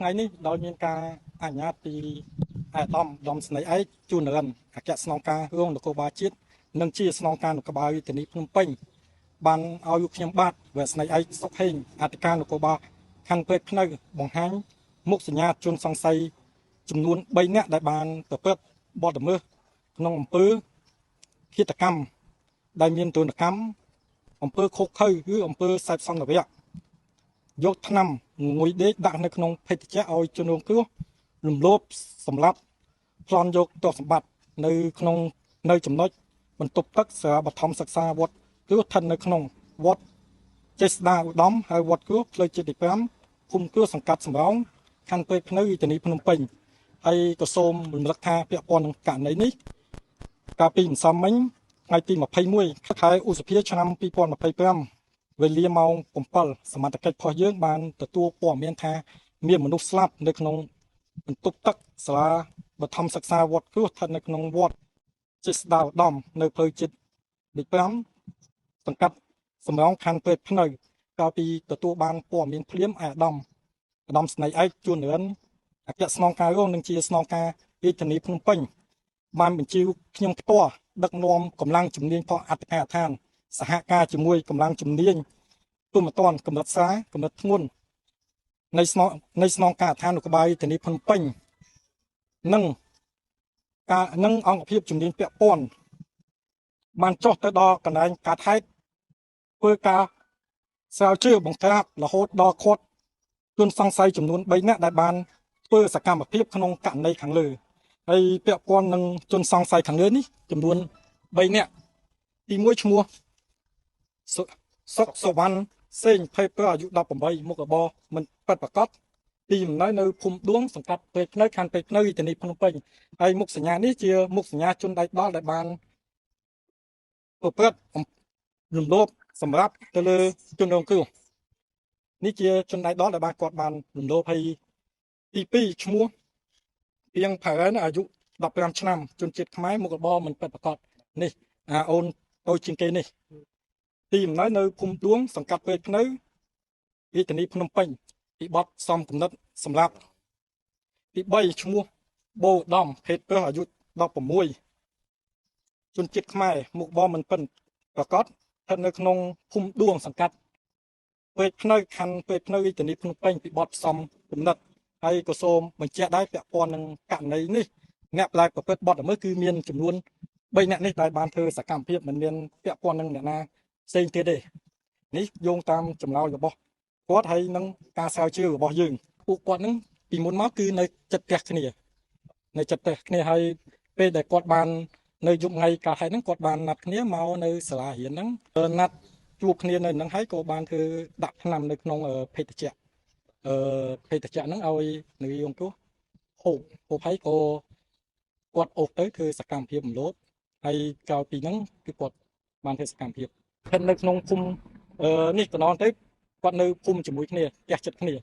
ថ្ងៃនេះដោយមានការអនុញ្ញាតពីអាយដាមដំស្នេហ៍ឯកជួននរិនអគ្គស្នងការរងនគរបាលជាតិនិងជាស្នងការនគរបាលរាជធានីភ្នំពេញបានឲ្យខ្ញុំបាទវរៈស្នេហ៍ឯកសុកហេងអធិការនគរបាលខណ្ឌព្រែកភ្នៅបង្ហាញមុខសញ្ញាជនសង្ស័យចំនួន3នាក់ដែលបានប្រព្រឹត្តបទល្មើសក្នុងអំពើឃាតកម្មដែលមានទរណកម្មអំពើឃោរឃៅឬអំពើសេពសន្តិវៈយកថ្នាំងុយដេកដាក់នៅក្នុងភេសជ្ជៈឲ្យជនរងគ្រោះរំលោភសម្លាប់ប្លន់យកទ្រព្យសម្បត្តិនៅក្នុងនៅចំណុចបន្ទប់ទឹកសាលាបឋមសិក្សាវត្តគ្រោះស្ថិតនៅក្នុងវត្តចេស្តាឧត្តមហើយវត្តគ្រោះផ្លូវជាតិទី5ភូមិគ្រោះសង្កាត់សំរោងខណ្ឌព្រែកភ្នៅរាជធានីភ្នំពេញហើយក៏សូមរំលឹកថាពាក់ព័ន្ធនឹងករណីនេះកាលពីម្សិលមិញថ្ងៃទី21ខែឧសភាឆ្នាំ2025វេលាម៉ោង7សមត្ថកិច្ចរបស់យើងបានទទួលព័ត៌មានថាមានមនុស្សស្លាប់នៅក្នុងបន្ទប់ទឹកសាលាបឋមសិក្សាវត្តគ្រោះស្ថិតនៅក្នុងវត្តចេស្តាឧត្តមនៅផ្លូវជាតិលេខ5សង្កាត់សំរោងខណ្ឌព្រែកភ្នៅកាលពីទទួលបានព័ត៌មានភ្លាមអាដាមឧត្តមស្នេហ៍ឯកជួនរិនអគ្គស្នងការរងនិងជាស្នងការរាជធានីភ្នំពេញបានបញ្ជាខ្ញុំផ្ទាល់ដឹកនាំកម្លាំងជំនាញផងអធិការដ្ឋានសហការជាមួយកម្លាំងជំនាញទុំអតនកម្រិតស្រាកម្រិតធ្ងន់នៃស្នងការដ្ឋាននគរបាលរាជធានីភ្នំពេញនិងការនិងអង្គភាពជំនាញពាក់ព័ន្ធបានចុះទៅដល់កន្លែងកើតហេតុធ្វើការស្រាវជ្រាវបង្ក្រាបរហូតដល់ឃាត់ជនសង្ស័យចំនួន3នាក់ដែលបានធ្វើសកម្មភាពក្នុងករណីខាងលើហើយពាក់ព័ន្ធនឹងជនសង្ស័យខាងលើនេះចំនួន3នាក់ទី1ឈ្មោះសុកសវណ្ណសេងភេទអាយុ18មុខរបរមិនពិតប្រាកដទីលំនៅនៅភូមិដួងសង្កាត់ព្រែកភ្នៅខណ្ឌព្រែកភ្នៅរាជធានីភ្នំពេញហើយមុខសញ្ញានេះជាមុខសញ្ញាជនដៃដល់ដែលបានប្រព្រឹត្តរំលោភសម្រាប់ទៅលើជនរងគ្រោះនេះជាជនដៃដល់ដែលបានគាត់បានរំលោភហើយទី2ឈ្មោះពីងផារ៉ែនអាយុ15ឆ្នាំជនជាតិខ្មែរមុខរបរមិនពិតប្រាកដនេះអាអូនតូចជាងគេនេះទីលំនៅនៅភូមិដួងសង្កាត់ព្រែកភ្នៅរាជធានីភ្នំពេញពីបទសំគំនិតសម្រាប់ទី3ឈ្មោះបូដំភេទប្រុសអាយុ16ជនជាតិខ្មែរមុខរបរមិនពិតប្រាកដស្ថិតនៅក្នុងភូមិដួងសង្កាត់ព្រែកភ្នៅខណ្ឌព្រែកភ្នៅរាជធានីភ្នំពេញពីបទសំគំនិតហើយក៏សូមបញ្ជាក់ដែរពាក់ព័ន្ធនឹងករណីនេះអ្នកដែលប្រព្រឹត្តបទល្មើសគឺមានចំនួន3នាក់នេះដែលបានធ្វើសកម្មភាពមិនមានពាក់ព័ន្ធនឹងអ្នកណាផ្សេងទៀតទេនេះយោងតាមចម្លើយរបស់គាត់ហើយនឹងការស្រាវជ្រាវរបស់យើងពួកគាត់នឹងពីមុនមកគឺនៅចិត្តផ្ទះគ្នានៅចិត្តផ្ទះគ្នាហើយពេលដែលគាត់បាននៅយប់ថ្ងៃកាលហេតុហ្នឹងគាត់បានណាត់គ្នាមកនៅសាលារៀនហ្នឹងណាត់ជួបគ្នានៅហ្នឹងហើយក៏បានធ្វើដាក់ថ្នាំនៅក្នុងភេសជ្ជៈភេសជ្ជៈហ្នឹងឲ្យនារីអង្គហូបហើយក៏គាត់អូសទៅធ្វើសកម្មភាពរំលោភហើយក្រោយពីហ្នឹងគឺគាត់បានធ្វើសកម្មភាពស្ថិតនៅក្នុងភូមិនេះកន្លងទៅគាត់នៅភូមិជាមួយគ្នាផ្ទះចិត្តគ្នា